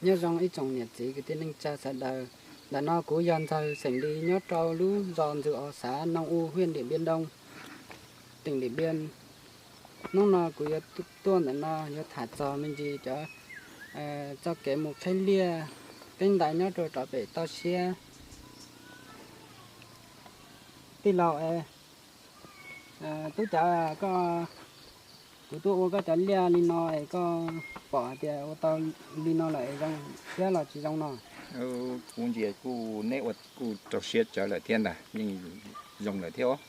Nyob zoo ib tsoom niam txiv kwv tij neej tsa sawv daws. Ntawm no kuv yog Ntxawg xeem Lis nyob rau lub zos Ntxwg Os xav Noo U, hwj Diam Npiam Doo, teem Diam Npiam. Hnub no kuv yuav tuaj ntawm no yuav tham txog me ntsis cov txoj kev mus qhib liaj qhib ntais nyob rau rov pem toj siab. Tij laug, tub cawv, koj, kuv tuaj ua koj cov liaj li no es koj pom hais tias ua tau li no lawm es zoo siab los tsis zoo no? Kuv ntsia kuj neb ua kuj rau siab tsawv lawm thiab ntag, yeej zoo lawm thiab os.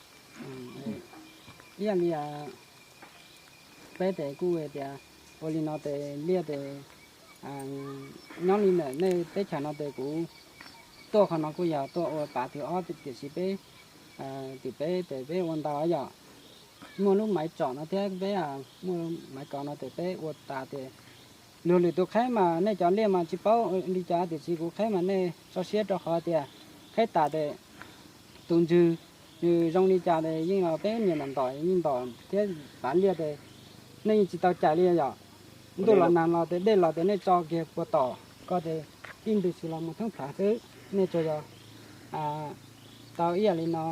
Ib yam li peb tes kuj tias ua li no tes liaj tes nyob li ntawm nej teb chaws no tes kuv tuaj qhov no kuj yog tuaj ua pav thwv ob tiam sis peb tim peb tes peb ua ntau yom. Muaj lub maiv tsom no thiab peb muaj maiv kaus no tes peb ua tas tes luag lwm tus qheb mas nej cov liaj mas tsis paub li cas tiam sis kuv qheb mas nej tso siab rau qhov tias qheb tas tes tus ntswg nws zoo li cas tes yeej los peb nias ntom ntom yeej ntom thiab pav liaj tes nej yeej tsis tau cais li yom. Ntuj los nag los tes dej los tes nej tso kiag puas tom ko tes tij ntws tsis los mus thoob plaws xwb. Nej tsuas yog tau ib yam li no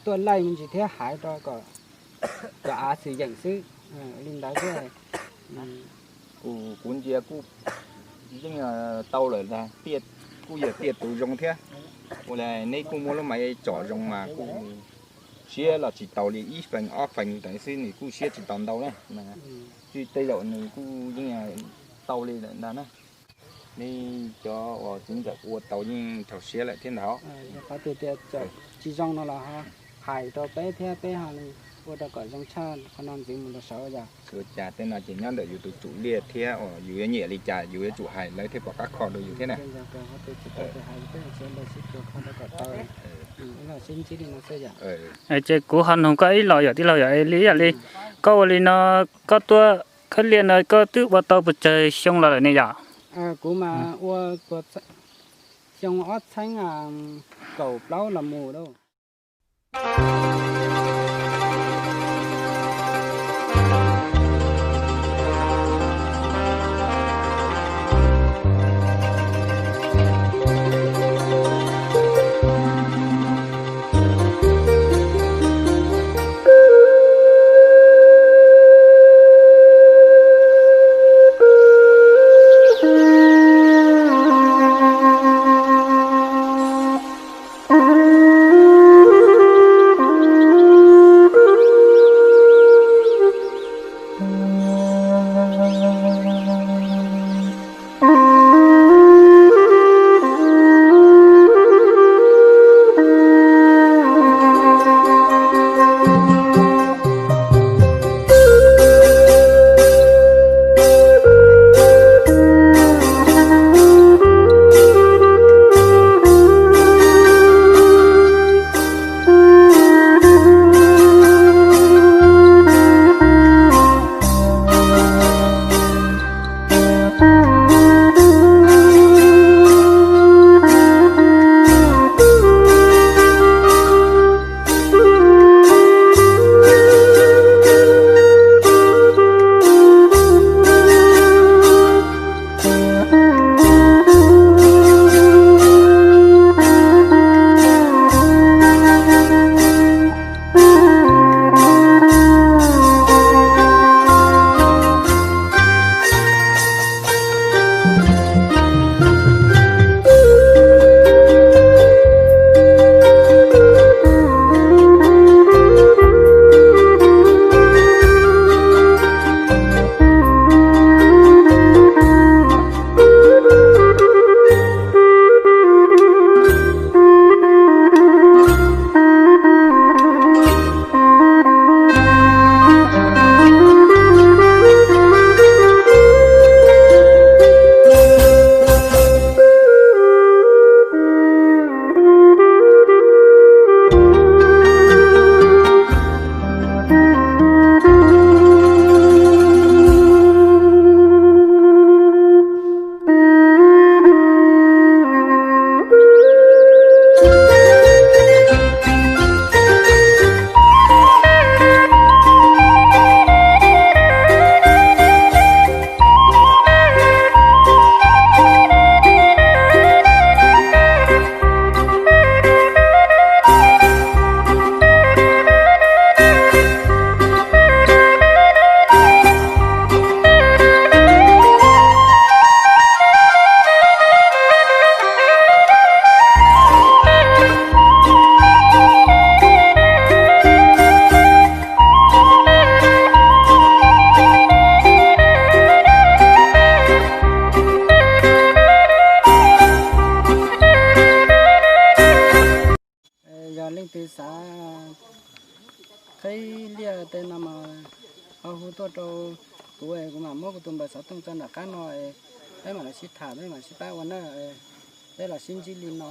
tuaj laij me ntsis thiab hais rau kom cov av xwm yeem xwb li ntawd xwb. Kuv ntsia kuj yeej tau lawm ntag, kuj yog tiaj tus zoo thiab. Ua li neb kuj muaj lub maiv tsom zoo mas kuj siab los tsis taus li ib feem ob feem ntawd xwb nws kuj siab tsis taus ntau na. Tsis tej zaum nws kuj yeej tau li lawm ntag na. Nej cov uas txiv ntxawm ua tau yeej rau siab lawm thiab ntag. Qhov tias tias tsis zoo no los hais rau peb thiab peb ho ua rau kom zoo tshaj qhov no ntxiv mus rau saud yom. Ua cas tej no ces nyob ntawm yus tus tsum liaj thiab uas yus yuav nyiam li cas yus yuav tsum hais lawv thiaj pom qab kho rau yus thiab na. Ces kuv ho nug koj ib los yom tij laug yom, li ib yam li koj ua li no, koj tuaj khawb liaj no koj twb ua tau pes tsawg xyoo los lawm ne yom? Kuv mas ua xyoo ob txhiab kaum plaub los mus lauj. Qheb Liaj tej no mas ho hu tuaj rau kuv, kuv mam muab kuv tus npawb xov tooj tso nram qab no, peb mam los sib tham, peb mam sib pab ua na. Peb los sib ntsib li no,